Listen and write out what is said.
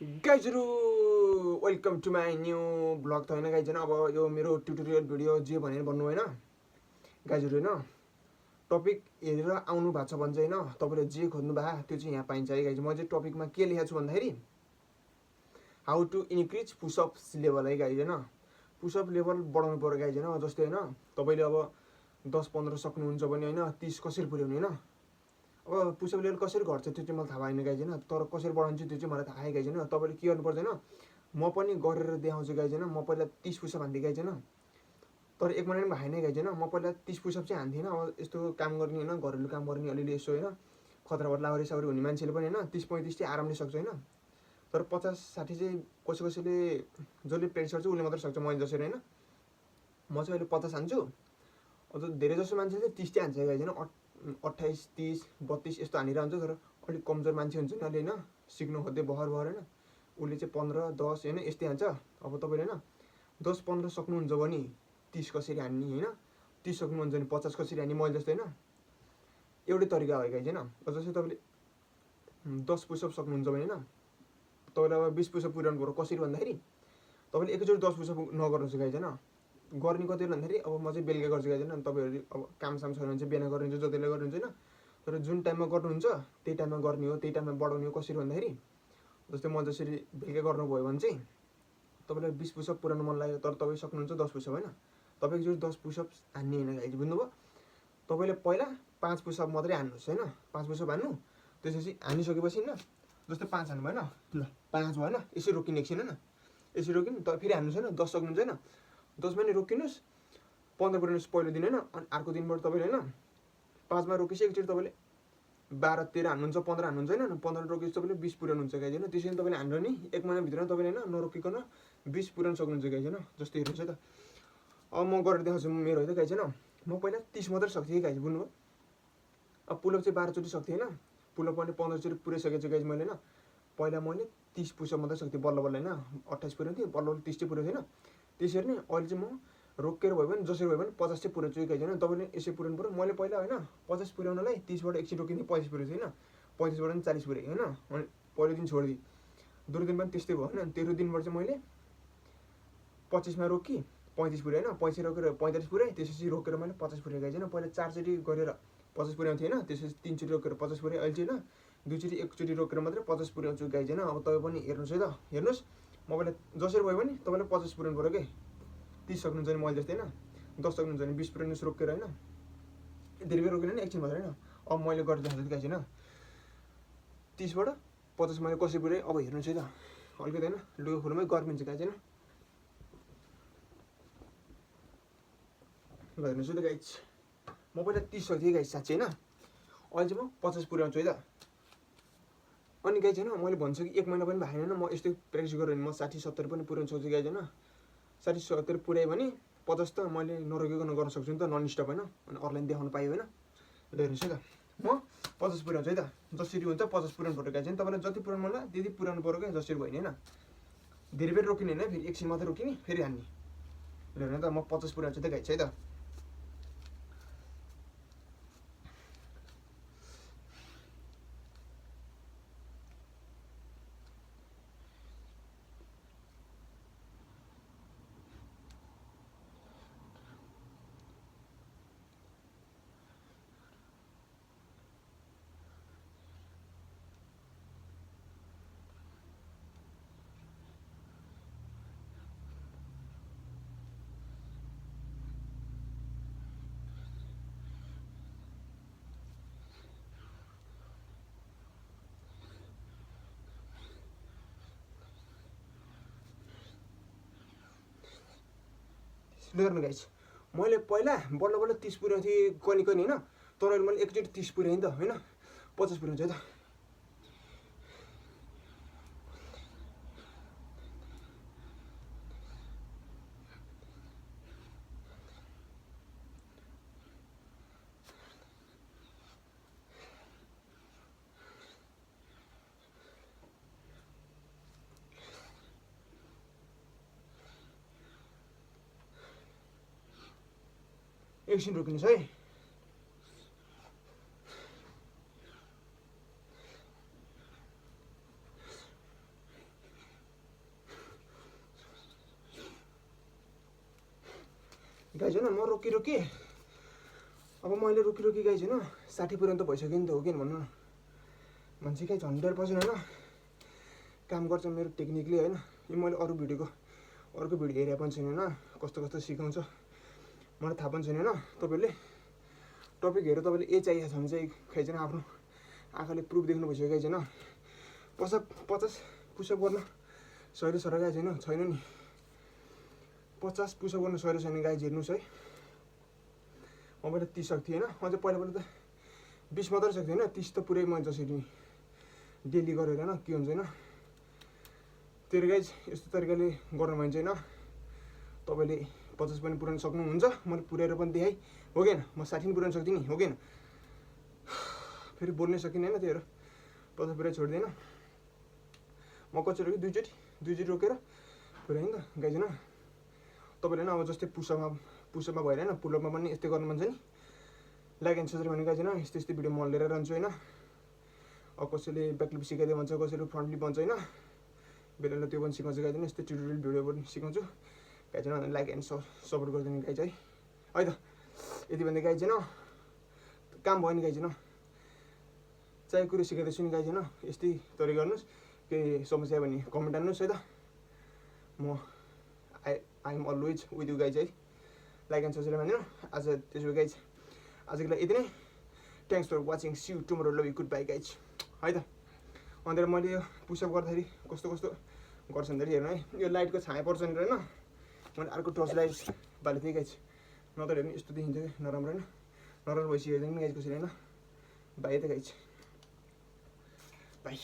गाइजहरु welcome to my new blog त होइन guys होइन। अब यो मेरो ट्युटोरियल भिडियो जे भनेर भन्नु होइन गाइजहरु होइन। टपिक हेरेर आउनु भएको छ भने चाहिँ होइन तपाईँले जे खोज्नु भएको त्यो चाहिँ यहाँ पाइन्छ है गाइज। म चाहिँ टपिकमा के लेखेको छु भन्दाखेरि how to increase pushups level है गाइज होइन। पुसअप लेभल बढाउनु पर्यो गाइज होइन। जस्तै होइन तपाईँले अब 10-15 सक्नुहुन्छ भने होइन 30 कसरी पुर्याउने होइन। अब पुसअप लेभल कसरी घट्छ त्यो चाहिँ मलाई थाहा भएन गाइज होइन। तर कसरी बढाउँछु त्यो चाहिँ मलाई थाहा है गाइज होइन। तपाईँले के गर्नु पर्दैन, म पनि गरेर देखाउँछु गाइज होइन। म पहिला 30 पुसअप हान्थेँ गाइज होइन, तर एक महिना पनि भएन गाइज होइन। म पहिला 30 पुसअप चाहिँ हान्थेँ होइन। अब यस्तो काम गर्ने होइन, घरेलु काम गर्ने अलिअलि यसो होइन, खतराबाट लाउरी साउरी हुने मान्छेले पनि होइन 30-35 चाहिँ आरामले सक्छ होइन। तर 50-60 चाहिँ कसैले जसले प्र्याक्टिस गर्छ उसले मात्रै सक्छ, मैले जसरी होइन। म चाहिँ अहिले 50 हान्छु। अझ धेरै जसो मान्छे चाहिँ 30 हान्छ गाइज होइन। 28, 30, 32 यस्तो हानेर हुन्छ। तर अलिक कमजोर मान्छे हुन्छ नि अलि होइन, सिक्नु खोज्दै भर होइन, उसले चाहिँ 15, 10 होइन यस्तै हान्छ। अब तपाईँले होइन 10-15 सक्नुहुन्छ भने 30 कसरी हान्ने होइन, 30 सक्नुहुन्छ भने 50 कसरी हान्ने, मैले जस्तो होइन एउटै तरिका हो गाइज होइन। जस्तै तपाईँले 10 पुसअप सक्नुहुन्छ भने होइन तपाईँले अब 20 पुसअप पुर्याउनु पर्यो। कसरी भन्दाखेरि तपाईँले एकैचोटि 10 पुसअप नगर्नुहोस् गाइज होइन। गर्ने कति भन्दाखेरि अब म चाहिँ बेलुका गर्छु गाइज होइन। तपाईँहरू अब कामसाम छैन भने चाहिँ बिहान गर्नुहुन्छ, जतिले गर्नुहुन्छ होइन। तर जुन टाइममा गर्नुहुन्छ त्यही टाइममा गर्ने हो, त्यही टाइममा बढाउने हो। कसरी भन्दाखेरि जस्तै म जसरी बेलुका गर्नुभयो भने चाहिँ तपाईँलाई 20 पुसअप पुऱ्याउनु मन लाग्यो तर तपाईँ सक्नुहुन्छ 10 पुसअप होइन। तपाईँ एकचोटि 10 पुसअप हान्ने होइन गाइज, बुझ्नुभयो। तपाईँले पहिला 5 पुसअप मात्रै हान्नुहोस् होइन। 5 पुसअप हान्नु, त्यसपछि हानिसकेपछि होइन जस्तै 5 हान्नु भएन, ल 5 भएन, यसरी रोकिने एकछिन होइन, यसरी रोकिनु त फेरि हान्नुहोस् होइन। 10 सक्नुहुन्छ होइन, 10मा नि रोकिनुहोस्, 15 पुऱ्याउनुहोस् पहिलो दिन होइन। अनि अर्को दिनबाट तपाईँले होइन 5मा रोकेपछि एकचोटि तपाईँले 12, 13 हान्नुहुन्छ, 15 हान्नुहुन्छ होइन। 15 रोकेपछि तपाईँले 20 पुऱ्याउनुहुन्छ गाइज होइन। त्यसरी तपाईँले हान्नु नि एक महिनाभित्र तपाईँले होइन नरोकिकन 20 पुऱ्याउनु सक्नुहुन्छ गाइज होइन। जस्तै हेर्नुहोस् है त, अब म गरेर देखाउँछु मेरो है त गाइज होइन। म पहिला 30 मात्रै सक्थेँ गाइज, बुझ्नुभयो। अब पुलअप चाहिँ 12 चोटि सक्थेँ होइन। पुलअप पनि 15 चोटि पुऱ्याइसकेको छु गाइज मैले होइन। पहिला मैले 30 पुसअप मात्रै सक्थेँ बल्ल बल्ल होइन। 28 पुऱ्याउँथेँ, बल्ल बल्ल 30 चाहिँ पुऱ्याउँथेँ होइन। त्यसरी नै अहिले चाहिँ म रोकेर भयो भने जसरी भयो भने 50 चाहिँ पुऱ्याउँछु गाइज होइन। तपाईँले यसरी पुऱ्याउनु पऱ्यो। मैले पहिला होइन 50 पुऱ्याउनलाई 30बाट एकछिन रोकिदिएँ, 35 पुऱ्याउँछु होइन। 35बाट पनि 40 पुऱ्याएँ होइन। अनि पहिलो दिन छोडिदिएँ, दोस्रो दिन पनि त्यस्तै भयो होइन। तेस्रो दिनबाट चाहिँ मैले 25मा रोकी 35 पुऱ्याएँ होइन। 35 रोकेर 45 पुऱ्याएँ, त्यसपछि रोकेर मैले 50 पुऱ्याएँ गाइज होइन। पहिला 4 चोटि गरेर 50 पुऱ्याउँथेँ होइन, त्यसपछि 3 चोटि रोकेर 50 पुऱ्याएँ। अहिले चाहिँ होइन 2 चोटि 1 चोटि रोकेर मात्रै 50 पुऱ्याउँछु गाइज होइन। अब तपाईँ पनि हेर्नुहोस् है त, हेर्नुहोस् म पहिला जसरी भयो भने तपाईँले 50 पुऱ्याउनु पऱ्यो कि। 30 सक्नुहुन्छ भने मैले जस्तै होइन 10 सक्नुहुन्छ भने 20 पुऱ्याउनुहोस् रोकेर होइन। धेरै बेर रोकिनु होइन, एकछिन मात्रै होइन। अब मैले गरेर देखाउँछु गाइज होइन। 30बाट 50 मैले कसरी पुऱ्याएँ अब हेर्नुहोस् है त। अलिकति होइन लुगा खोल्नुमै गर्मिन्छ गाइज होइन। ल हेर्नुहोस् है त गाइज, म पहिला 30 सक्थेँ गाइज साँच्चै होइन। अहिले चाहिँ म 50 पुऱ्याउँछु है त। अनि गाइज होइन मैले भन्छु कि एक महिना पनि भएन होइन, म यस्तै प्र्याक्टिस गरेँ भने म 60-70 पनि पुऱ्याउनु सक्छु गाइज होइन। 60-70 पुऱ्याएँ भने 50 त मैले नरोकिकन गर्न सक्छु नि त, नन स्टप होइन। अनि अरूलाई देखाउनु पायो होइन। ल हेर्नुहोस् है त, म 50 पुऱ्याउँछु है त। जसरी हुन्छ 50 पुऱ्याउनु पर्यो गाइज होइन। तपाईँलाई जति पुऱ्याउनु मन लाग्यो त्यति पुऱ्याउनु पर्यो क्या, जसरी भयो नि होइन। धेरै बेर रोकिने होइन, फेरि एकछिन मात्रै रोकिने फेरि हान्ने। ल हेर्नु त, म 50 पुऱ्याउँछु त गाइज है त। गर्नु गाइज, मैले पहिला बल्ल बल्ल 30 पुऱ्याउँथेँ कनी होइन। तर अहिले मैले एकचोटि 30 पुऱ्याएँ नि त होइन। 50 पुऱ्याउँछु है त। एकछिन रोकिनुहोस् है। गाइज होइन म रोकी अब मैले रोकी गाइज होइन 60 पुऱ्याउनु त भइसक्यो नि त हो कि भन्नु न मान्छे गाइज 100% होइन काम गर्छ मेरो टेक्निकली होइन यो मैले अर्को भिडियो हेरे पनि छैन होइन कस्तो सिकाउँछ मलाई थाहा पनि छैन होइन तपाईँहरूले टपिक हेरेर तपाईँले ए चाहिएको छ भने चाहिँ खै चाहिँ आफ्नो आँखाले प्रुफ देख्नु भइसक्यो गाइज होइन 50 पुसअप गर्न सहिलो सर गाइज होइन छैन नि 50 पुसअप गर्न सहिलो छैन गाइज हेर्नुहोस् है म पहिला 30 सक्थेँ होइन अझै पहिला त 20 मात्रै सक्थेँ होइन 30 त पुरै मैले जसरी डेली गरेर होइन के हुन्छ होइन तेरो गाइज यस्तो तरिकाले गर्नु भइन्छ होइन तपाईँले 50 पनि पुऱ्याउन सक्नुहुन्छ मैले पुऱ्याएर पनि देखाएँ हो कि म 60 पनि पुऱ्याउन सक्दिनँ नि हो कि फेरि बोल्नै सकिनँ होइन त्यही भएर 50 पुऱ्याइ छोड्दिनँ म कति रोकेँ दुईचोटि रोकेर पुऱ्याएँ नि त गाइज होइन तपाईँले होइन अब जस्तै पुसअपमा भएर होइन पुलअपमा पनि यस्तै गर्नु मन छ नि लाइक एन्ड सब्सक्राइब भने गाइज होइन यस्तै भिडियो म लिएर रहन्छु होइन अब कसैले ब्याकलिप सिकाइदियो भन्छ कसैले फ्रन्टलिप भन्छ होइन बेला त्यो पनि सिकाउँछु गाइज होइन यस्तै ट्युटोरियल भिडियो पनि सिकाउँछु गाइज होइन लाइक एन्ड सपोर्ट गरिदिनु गाइज है त यति भन्दा गाइज होइन काम भयो नि गाइज होइन चाहे कुरो सिकाइदिन्छु नि गाइज होइन यस्तै तरिका गर्नुहोस् केही समस्या भने कमेन्ट हान्नुहोस् है त म I am always with you guys है लाइक एन्ड सब्सक्राइब हान्दिनु आज त्यसो गाइज आजको लागि यति नै thanks for watching see you tomorrow love you good bye guys है त अन्त मैले यो पुसअप गर्दाखेरि कस्तो गर्छ भन्दाखेरि हेर्नु है यो लाइटको छाया पर्छ नि होइन मैले अर्को टर्च लाइट बालेको थिएँ गाइज नत्र हेर्नु यस्तो देखिन्छ क्या नराम्रो होइन नराम्रो भइसक्यो नि गाइज कसरी होइन बाई त गाइज बाई